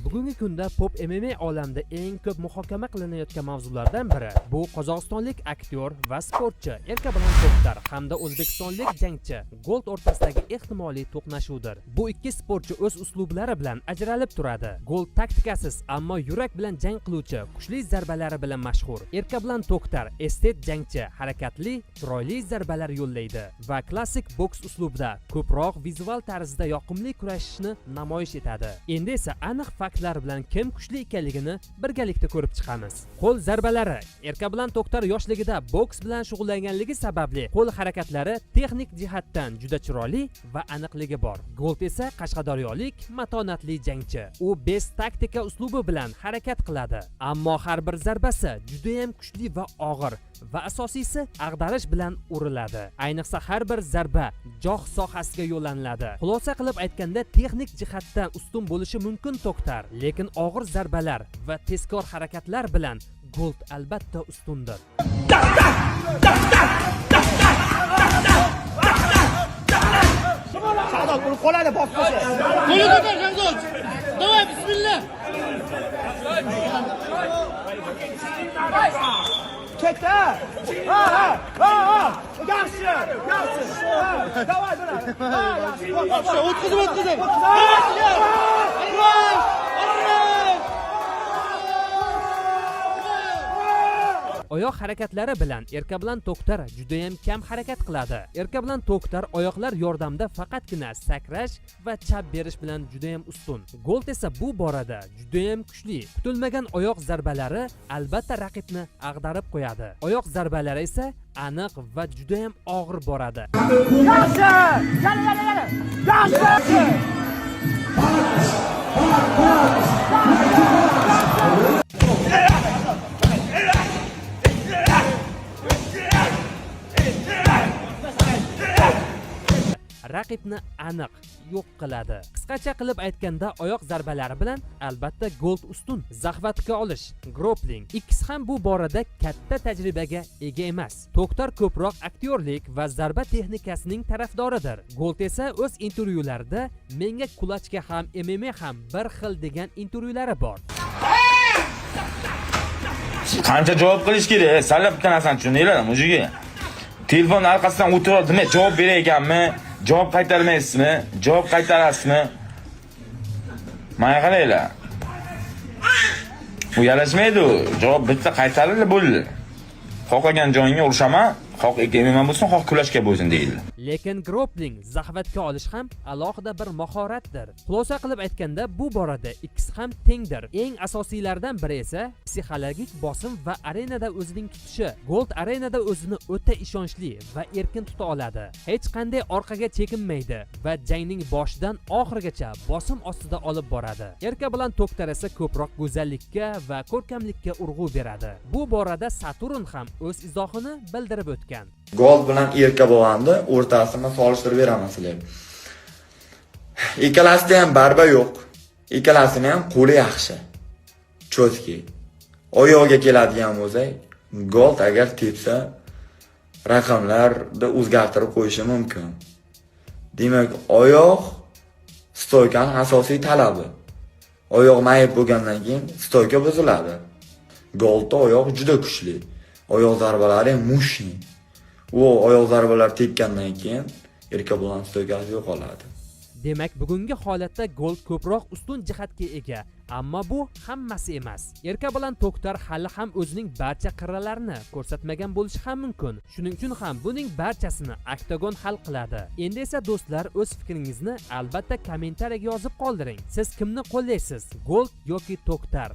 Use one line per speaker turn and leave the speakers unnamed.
Bugungi kunda pop MMA olamida eng ko'p muhokama qilinayotgan mavzulardan biri bu qozog'istonlik aktyor va sportchi Erkabilan To'xtar hamda o'zbekistonlik jangchi Gold o'rtasidagi ehtimoliy to'qnashuvdir. Bu ikki sportchi o'z uslublari bilan ajralib turadi. Gold taktikasiz, ammo yurak bilan jang qiluvchi, kuchli zarbalari bilan mashhur. Erkabilan To'xtar estet jangchi, harakatli, chiroyli zarbalar yo'llaydi va klassik boks uslubida ko'proq vizual tarzda yoqimli kurashishni namoyish etadi. Endi esa aniq faktlar bilan kim kuchli ekanligini birgalikda ko'rib chiqamiz. Qo'l zarbalari. Erkabilan To'xtar yoshligida boks bilan shug'ullanganligi sababli qo'l harakatlari texnik jihatdan juda chiroyli va aniqligi bor. Gold esa qashqadaryolik matonatli jangchi. U bez taktika uslubi bilan harakat qiladi, ammo har bir zarbasi judayam kuchli va og'ir va asosiysi ag'darish bilan uriladi. Ayniqsa har bir zarba joh sohasiga yo'llaniladi. Xulosa qilib aytganda, texnik jihatdan ustun bo'lishi mumkin To'xtar, lekin og'ir zarbalar va tezkor harakatlar bilan Gold albatta ustundir.
Shahzod urib qoladi bosib qo'ysa.
Qo'li ko'tar, Shahzod. Давай, bismillah.
Ketdi. Ha, ha, ha, ha. Yaxshi, yaxshi. Ha, давай, давай. Ha, yaxshi.
O'tkazib, o'tkazib.
Oyoq harakatlari bilan Erkabilan To'xtar judayam kam harakat qiladi. Erkabilan To'xtar oyoqlar yordamida faqatgina sakrash va chap berish bilan judayam ustun. Gold esa bu borada judayam kuchli. Kutilmagan oyoq zarbalari albatta raqibni ag'darib qo'yadi. Oyoq zarbalari esa aniq va judayam og'ir boradi.
Yaxshi. Yana, yana, yana. Yaxshi.
Raqibni aniq yo'q qiladi. Qisqacha qilib aytganda, oyoq zarbalari bilan albatta Gold ustun. Захват ga olish, gropling. Ikkisi ham bu borada katta tajribaga ega emas. To'xtar ko'proq aktyorlik va zarba texnikasining tarafdoridir. Gold esa o'z intervyularida menga кулачка ham, MMA ham bir xil degan intervyulari bor.
Qancha javob qilish kerak? Sallab bitta narsani tushundinglar, мужики. Telefon orqasidan o'tirib, nima javob berar ekanmi? Javob qaytarmaysizmi? Javob qaytarasizmi? Mana qaranglar. U yalashmaydi u. Javob bitta qaytarildi, bo'ldi. Xohlagan joyingga urushaman, xoh MMA bo'lsin, xoh кулачка bo'lsin deyildi.
Lekin gropling, захват ga olish ham alohida bir mahoratdir. Xulosa qilib aytganda, bu borada ikkisi ham tengdir. Eng asosiylaridan biri esa psixologik bosim va arenada o'zining tutishi. Gold arenada o'zini o'ta ishonchli va erkin tuta oladi. Hech qanday orqaga chekinmaydi va jangning boshidan oxirigacha bosim ostida olib boradi. Erka bilan To'xtar esa ko'proq go'zallikka va ko'rkamlikka urg'u beradi. Bu borada Saturn ham o'z izohini bildirib o'tgan.
Gold bilan Erka bo'lganda o'rtasini man solishtirib beraman sizlarga. Ikkalasida ham борьба yo'q. Ikkalasini ham qo'li yaxshi. Чёткий. Oyog'iga keladigan bo'lsak, Gold agar tepsa, raqamlarni o'zgartirib qo'yishi mumkin. Demak, oyoq стойка ning asosiy talabi. Oyoq mayib bo'lgandan keyin стойка buziladi. Goldda oyoq juda kuchli. Oyoq zarbalari ham мощный. U oyoq zarbalari tekkandan keyin Erkabulan стойка si yo'qoladi.
Demak, bugungi holatda Gold ko'proq ustun jihatga ega, ammo bu hammasi emas. Erka bilan To'xtar hali ham o'zining barcha qirralarini ko'rsatmagan bo'lishi ham mumkin. Shuning uchun ham buning barchasini oktagon hal qiladi. Endi esa, do'stlar, o'z fikringizni albatta kommentariyaga yozib qoldiring. Siz kimni qo'llaysiz? Gold yoki To'xtar?